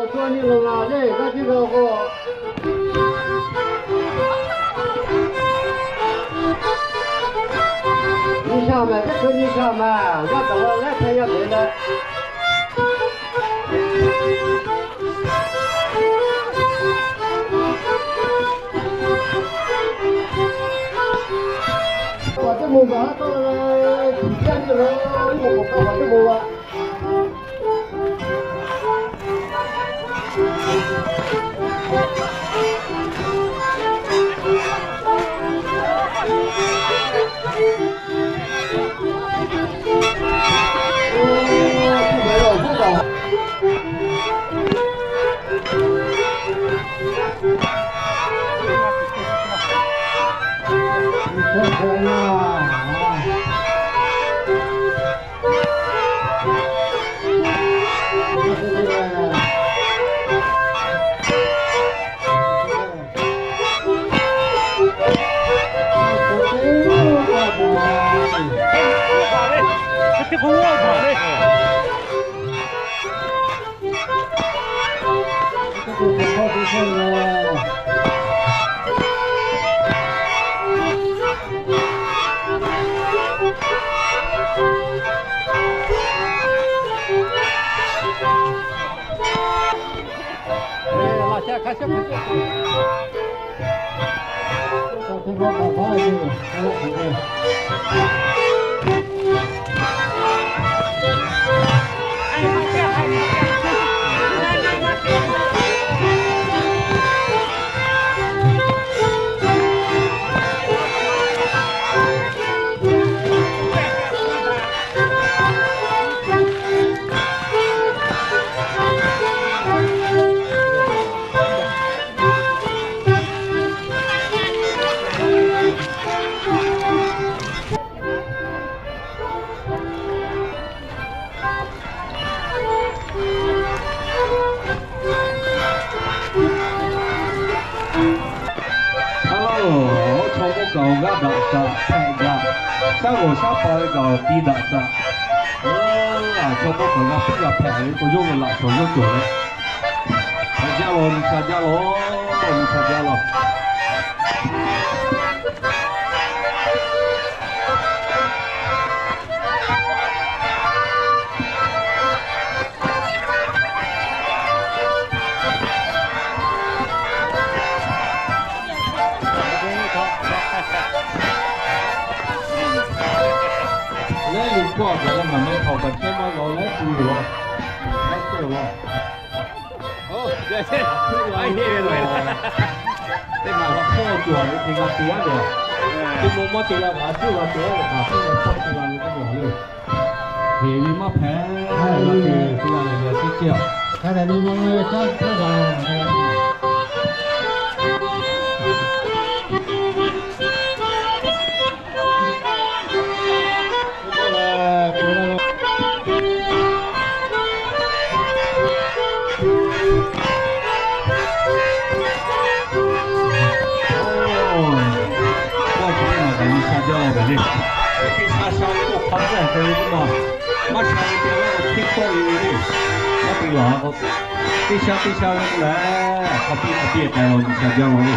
Nyi sha mehˍ, teˇ hkui nyi sha mehˍ, yaˇ taˍ la lehˉ hpehˇ yaˇ te leh. Paˍ teˇ moˍ gaˬ ha tawˆ la leh, tuˬ jaˇ nyi la, iˉ moˍ k'awꞈ hk'a paˍ teˇ moˍ la. Chaw mawˇ kaꞈ awˬ g'aˇ daꞈ shaˍ hpehꞈ gaˇ, shaˉ g'awˬ shaˉ pa ve kaꞈ awˬ ti daꞈ shaˍ. Chaw mawˇ kaꞈ g'a puiˉ g'a hpehꞈ ve k'o, yawˇ ve laꞈ shawnˍ yawˇ cawˬ leh, a jaˇ lawˬ, G'uiˬsha jaˇ lawˬ, G'uiˬsha jaˇ lawˬ. Leh yuˬ hkawˇ a kaꞈ leh ngaˬ meh htaꞈ kaꞈ chehˇ maˇ g'a leh tuˬ yoˬ laˇ, leh chehˇ laˇ. Teˇ maˬ la hpawˇ tuˬ a ve teˇ g'aˇ te aˉ ve, teˇ maw maˇ te la kaꞈ a ciˉ la te aˉ ve kaꞈ, teˇ maw hpawˇ te la ve teˇ maˬ le. Heˍ ve maˇ hpehꞈ la te, teˇ g'aˇ leh g'a teˇ cehˇ a. Hk'a dehꞈ ve maˇ ve caˇ hpehˇ la. G'uiˬsha jaˇ lawˬ ve le. Teˇ sha sha k'oˆ hk'a gaˇ te ve k'oˆ ma, maˇ sha ve te la k'o hteˇ tawˆ ve le. Maˇ te laˬ k'o, teˇ sha teˇ sha ve k'oˆ leh, hk'a piˇ hk'a piˇ k'ai lawˬ, G'uiˬsha jaˇ lawˬ le.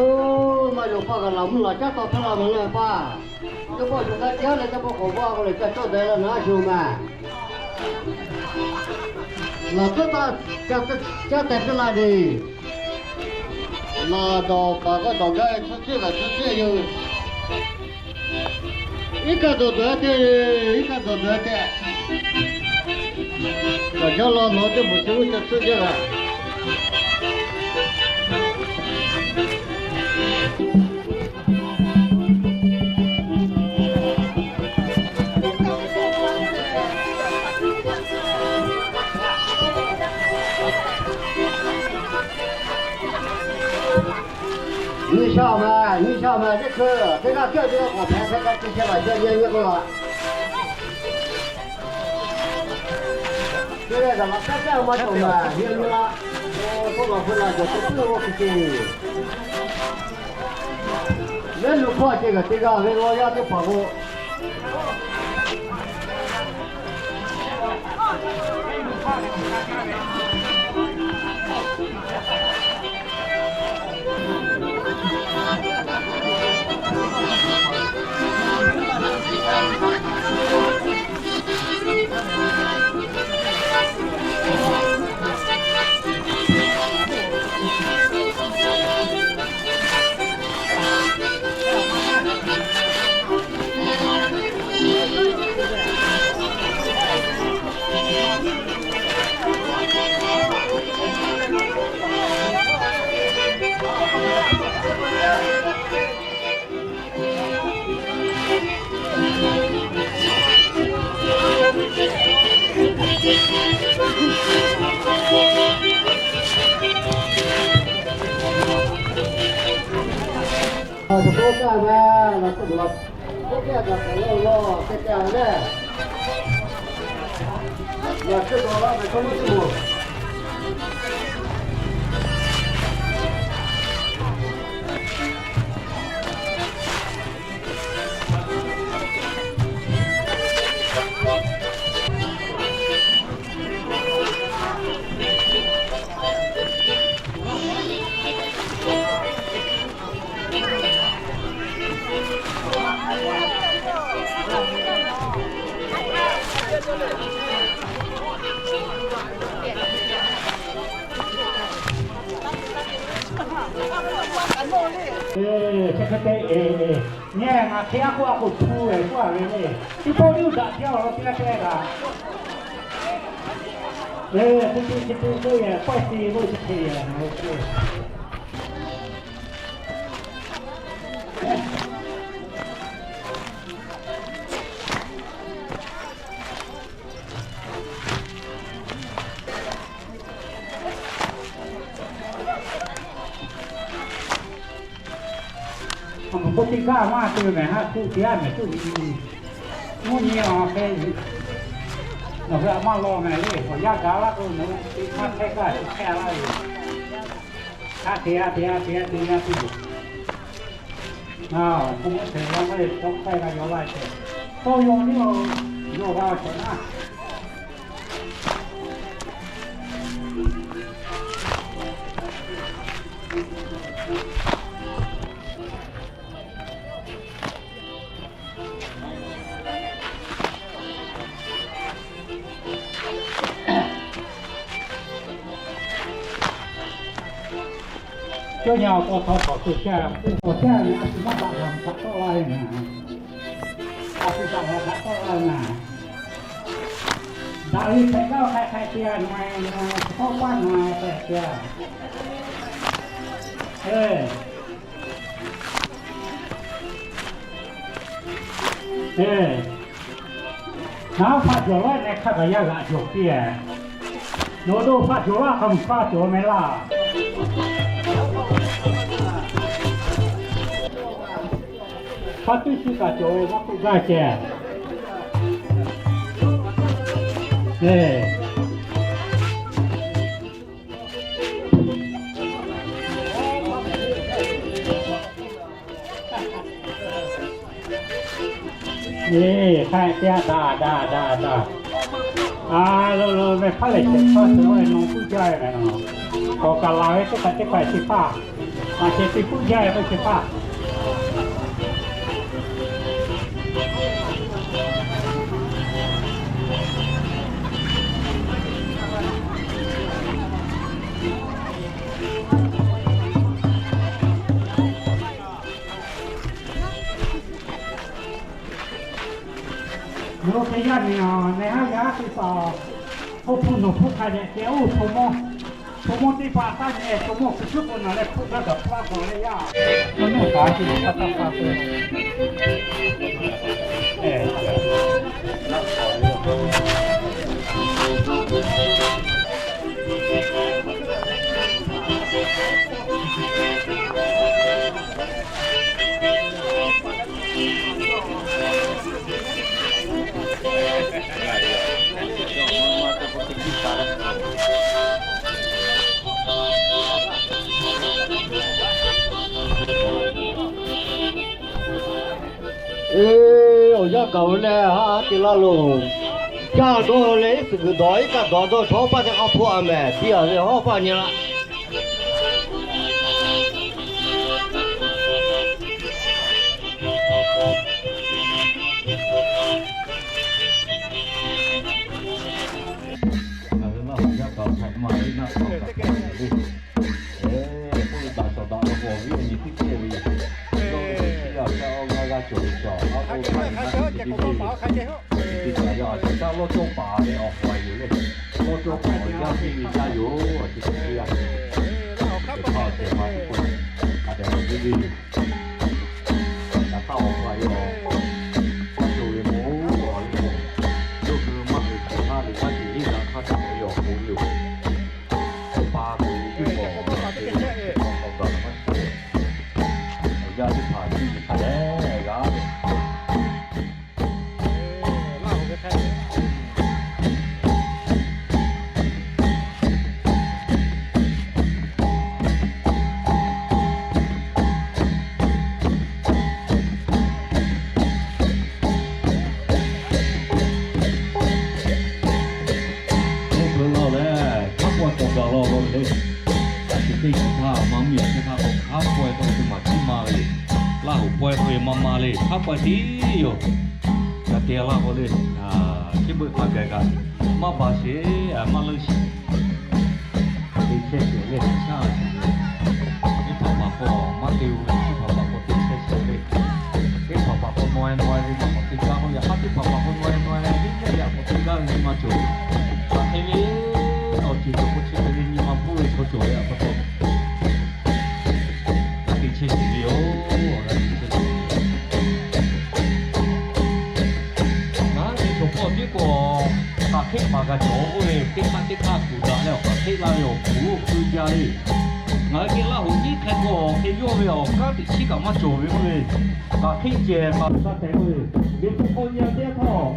Oˇ, maˇ yawˬ pa kaꞈ laꞈ mvuhˇ laꞈ caˉ taw htaˇ la ve leh pa, ca paw shuˍ k'a caˉ leh ca paw k'awꞈ vaˇ k'o leh ca cawˇ deh la naˉ shuˍ ma. Laꞈ tcuhˉ taˇ caˇ teh teˇ la le. Laꞈ dawˬ paˍ k'aw dawˬ gaˇ ve tcuhˉ tcuhˉ laꞈ tcuhˉ tcuhˉ yoˬ. Iˉ kaˆ dawˬ dawˬ-e te, iˉ kaˆ dawˬ dawˬ-e te. Kaꞈ jaˇ law nawˬ teˇ moˍ chi g'uˇ ca tcuhˉ jaˇ g'a. Nyiˇ sha ma, nyiˇ sha ma teˇ hkui teˇ g'aˇ hkehˇ ve k'awꞈ hpehꞈ hpehꞈ k'a te chehˇ laˬ chehˇ nyi nyi k'o la. Teˇ g'aˇ kaꞈ laꞈ kaˉ kaˉ maˇ cawˬ ma nyi nyi la. Tawˇ laˬ hpu laˬ jawˬ te puiˉ lo g'awˇ hk'e te. Lehˬ luˬ hkawˇ ceh kaꞈ teˇ g'aˇ ve g'awˇ yaˇ teˇ hpaˍ k'o, Chi hk'e te, ngaˬ hk'e a k'oˆ a k'oˆ hpu ve k'oˆ a ve le. Teˇ pawˆ teˇ uˇ daꞈ jaˇ awˬ lawn teˇ g'aˇ te kaꞈ, teˇ te teˇ te k'oˆ ve, pawehˇ te k'oˆ chi hk'e ve. K'oˆ teˇ gaˇ maˇ te mehˍ haˉ tuˬ te a mehˍ tuˬ nyi, mvuhˇ nyi a hk'e, nawˬ hui a maˇ law mehˍ le. Awˬ yanˇ gaˬ laˇ k'o, nawˬ hui te maˇ hk'ehˇ gaˇ chi hk'ehˇ laˇ ve yoˬ. Hk'a te a te a te a te a tuˬ yoˬ. Ngaˬ awˬ hk'oˆ mvuhˇ hpehꞈ la maˇ heˆ, tawˇ hkawˇ g'a yaw laˇ ce. Tawˇ yaw nyi a, yaw g'a shawˍ naˇ. Cawˇ nyi awˬ k'aw htaw k'awꞈ te caˇ, k'oˆ k'awꞈ caˇ ve, a shu maˇ daꞈ g'a htaꞈ tawˆ la ve naˍ. A shu daꞈ g'a htaꞈ tawˆ la ve naˍ. Daꞈ ve hpehꞈ gaˇ hk'a hk'a te a, na na tawˇ paˇ na hpehꞈ te a. Ngaˬ faˆ cawˬ laˇ neh hk'a gaˬ yaˇ g'aꞈ cawˬ piˇ a. Nawˬ dawˇ faˆ cawˬ laˇ k'a mvuhˬ hk'a cawˬ meh laˇ. Hk'a tuˇ shu kaꞈ cawˬ ve maˇ k'oˆ gaˇ ceh. Eˬ, hk'a te a daꞈ daꞈ daꞈ daꞈ. A lo lo ve hk'a lehˬ, shehˍ hk'aˇ suh ve nawˬ k'oˆ jaˇ ve mehˍ nawˬ. K'awꞈ kaꞈ laˬ ve teˇ hpaˍ teˇ hpaˍ chi hpaˇ, maˇ shehˍ te k'oˆ jaˇ ve k'o chi hpaˇ. Nawˬ hui hk'e yaˇ nehˬ a, nehˬ haˉ yaˇ teˇ hpaˍ, hk'oˆ hpu nawˬ hpu hk'a dehꞈ kehˬ oˇ hpu mawˇ, hpu mawˇ teˇ hpaˍ taˇ nyi, hpu mawˇ hkui cuˉ k'o naˬ leh hk'oˆ gaˇ kaꞈ hpaˇ k'awꞈ leh yaˇ. Nawˬ nuˇ kaꞈ a shu hk'aˇ taˇ hpaˇ k'o. Eˬ, awˬ yanˇ gaˬ ve leh haˉ te laˇ loˬ. Caˇ dawˇ leh iˉ suhˍ g'uiˬ dawˬ iˉ kaˆ dawˬ dawˇ chaw paˇ teˇ k'a hpu a mehˍ, biˇ a ve hawˉ paˇ nyi la. Ngaˬ hui Laˇ huˍ yaˇ kaꞈ hpehꞈ maˇ heˆ naˆ k'awꞈ kaꞈ hpehꞈ ve le. Eˬ, k'oˆ ve daꞈ shawˍ daꞈ ve k'awꞈ viˉ awˬ nyi teˇ ceuˬ ve yoˬ. Yawˇ ve chi a hpehꞈ a g'a cawˬ ve cawˬ, a k'oˆ hk'a ve naˆ teˇ ceuˬ teˇ ceuˬ ve yoˬ. Teˇ ceuˬ yaˇ a cawˬ taˇ lawˇ cawˇ paˍ ve awˬ hk'aw yoˬ le. Lawˇ cawˇ paˍ yaˇ miˇ ve yaˇ yoˬ, a ceuˬ teˇ ceuˬ yaˇ. Teˇ hpaˍ teˇ hpaˍ teˇ hpaˍ a tehꞈ awˬ viˉ ve yoˬ. Yaꞈ hk'aˇ awˬ hk'aw a yoˬ. Maˇ cawˬ ve mawˬ, a yoˬ. Yawˇ hui maˇ hui hk'e hk'aˇ ve maˇ cawˬ ve yaꞈ hk'aˇ cawˬ ve awˬ hk'aw yoˬ. Teˇ hpaˍ k'oˆ ve teˇ hpaˍ, teˇ hpaˍ k'awꞈ gaˬ maˇ cawˬ. Awˬ yanˇ teˇ hpaˍ teˇ hpaˍ lehˬ g'a ve. Oˇ hk'e laˇ leh, hk'a k'oˆ cawˬ gaˬ law k'o le. Chi teˇ ceuˬ htaˇ maˇ miˬ a teˇ hk'a k'o, hk'a k'oˆ e k'oˆ ve maˇ tiˉ maˇ ve. Laˇ hoꞈ pawehˇ k'oˆ ve maˇ maˇ le, hk'a k'oˆ tiˉ yoˬ. G'a te laˇ k'o le, chi beuꞈ hk'a gaˬ kaꞈ maˇ baˬ sheˍ, maˇ leuˆ sheˍ. Te chehˇ sheˍ le, shaˉ sheˍ. Teˇ hpaˍ maˇ k'o maˇ te-o, teˇ hpaˍ Ngaˬ hui ve chaw hpawˇ tiˉ k'o, hk'aˬ hk'e maˍ g'a cawˬ k'oˆ ve, teˇ hk'aˇ teˇ hk'aˇ kuˬ daꞈ leh awˬ hk'aˬ hk'e la ve awˬ kuˬ lo hpu jaˇ le. Ngaˬ hui geh Laˇ hoˍ nyiˉ hk'e k'o, hk'e yawˇ ve awˬ kanˉ teꞈ chiˉ kaꞈ maˇ cawˬ ve k'oˆ ve, hk'aˬ hk'e cehˬ hk'aˬ hk'e la tehꞈ k'oˆ ve, liꞈ hpu k'awꞈ nyi a teˇ htaˇ,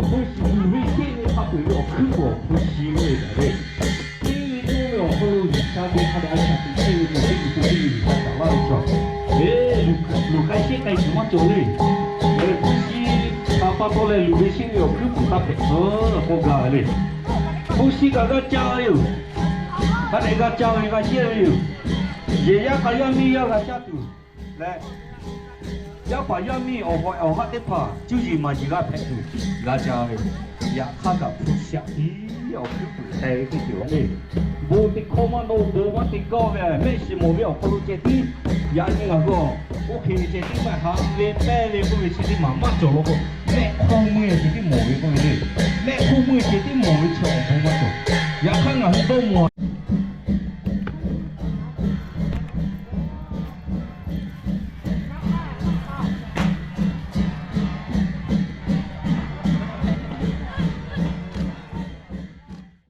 hpu shiˍ luˬ ve sheˆ ve hk'a peu-eˬ ve awˬ hkuiˉ puiˍ awˬ hpu shi k'oˆ ve htaꞈ le, teˇ ve cawˇ ve awˬ hk'aw lo G'uiˬsha ve hk'a dehꞈ a shaꞈ teꞈ chehˇ ve mawˬ teˇ ceuˬ teˇ ceuˬ G'uiˬsha caˍ laˇ ve chaw, luˬ k'ai sheˆ k'ai tuˬ maˇ cawˬ le. Hpu shi hk'aˬ pa taw leh luˬ ve sheˆ ve awˬ hkuiˉ puiˍ hk'a hpehꞈ tcuhˉ k'oˆ gaˇ ve le. Hpu shi kaꞈ g'a ca ve yoˬ. Hk'a dehꞈ g'a ca ve g'a shehˇ ve yoˬ. Yehˬ yaˇ hk'a yaˇ miˇ yaˇ g'a caˇ tuˬ leh, yaˇ paˍ yaˇ miˇ awˬ hawꞈ awˬ haˆ teˇ hpaˍ cuˇ yiˍ maˍ yiˍ g'a hpehꞈ tuˬ g'a ca ve. Yaꞈ hk'aˇ kaꞈ hpu shaꞈ tiˉ awˬ hkuiˉ puiˍ k'ai ve teˇ ceuˬ le. Bon teˇ hkawˇ maˇ naw, bon maˇ te gaˇ ve mehˆ shiˍ mawˬ ve awˬ hk'aw lo ceh tiˉ, yaꞈ nyi ngaˬ hui a, oˇ hk'e ve ceh tiˉ maˇ ha ve pehˇ ve k'oˆ ve chi teˇ maˬ maˇ cawˬ law k'o, mehˆ hk'oˆ meuˇ ceh tiˉ mawˬ ve k'oˆ ve le. Mehˆ hk'oˆ meuˇ ceh tiˉ mawˬ ve chi awˬ bon maˇ cawˬ. Yaꞈ hk'aˇ ngaˬ hui dawˇ mawˬ